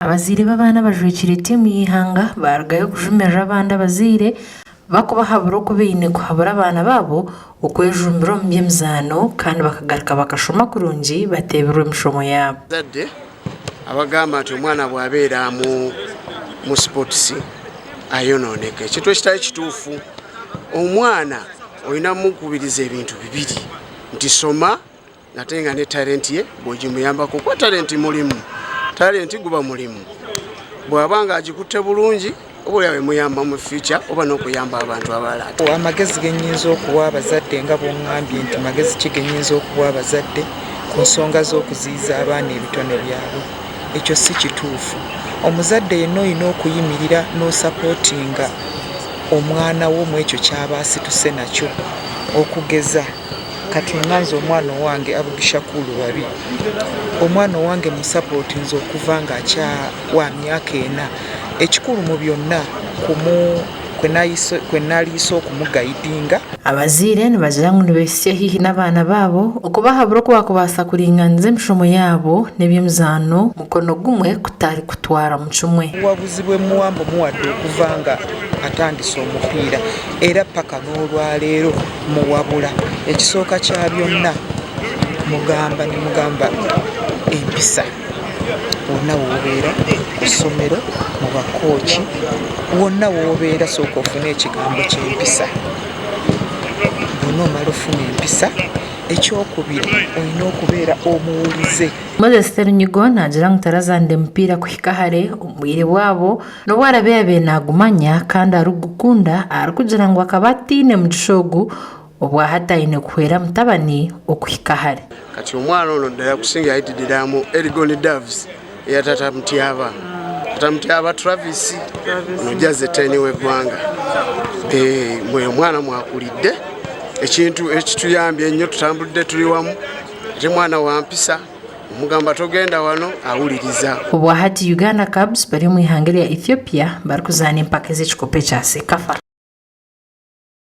Abazaire b'abaana abajwekiire tiimu y'eihanga baarugayo kujumirira abandi abazaire barikubahabura oku baine kuhabura abaana baabo okwejumbira omu by'emizaano kandi bakagaruka bakashoma kurungi bateebirwe emishomo yaabo. Abazadde abagamba nti omwana bw'abeera mu sipotisi ayonooneka ekintu ekitali kituufu. Omwana olina mukubiriza ebintu bibiri nti soma ate nga ne talenti ye bwogimuyambako kuba talenti mulimu talenti guba mulimu bwaba nga agikutte bulungi oba olyawo emuyamba mu future oba n'okuyamba abantu abalala. Amagezi genyinza okuwa abazadde nga bwongambye nti magezi ki genyinza okuwa abazadde ku nsonga z'okuziyiza abaana ebitone byabwe ekyo si kituufu omuzadde yenna olina okuyimirira n'osapootinga omwana wo mu ekyo kyaba asituse nakyo okugeza Kati nga nze omwana owange Abdushakur Babi, omwana owange musapootinze okuva nga akya wa myaka ena. Ekikulu mu byonna kumu kwe naliise okumugayidinga. Abazaire nibagira ngu nibeehitsya haihi n'abaana baabo okubahabura oku baakubaasa kuringaaniza emishomo yaabo n'eby'emizaano mukono gumwe kutari kutwaramu kimwe. Obuwabuzi bwe muwa mbumuwadde okuva nga atandise omupiira era paka n'olwaleero. Muwabula. Ekisooka kya byonna mugamba ne mugamba empisa wonna w'obeera ku ssomero, mu bakooki, wonna w'obeera sooka ofune ekigambo ky'empisa. Bw'onoomala ofuna empisa, ekyokubiri olina okubeera omuwulize. Moses Sserunyigo naagira ngu tarazaanire mupiira kuhika hare omu bwire bwabo N'obu araabe yaabaire naagumanya kandi arikugukunda, arikugira ngu akaba ataine mugisha ogu obwahati aine kuhwera mutabani okuhika hare. Kati omwana ono ddala kusinga yayitidde mu Elgon Doves eya Tata Mutyaba. Tata Mutyaba Travis ono jazze teni w'eggwanga. Eh, mwe omwana mwakulidde ekintu ekituyambye ennyo tutambudde tuli wamu ate mwana wa mpisa. Omugamba togenda wano awuliriza. Obwahati Uganda Cubs bari omu ihanga erya Ethiopia barikuzaana empaka ez'ekikopo ekya CECAFA.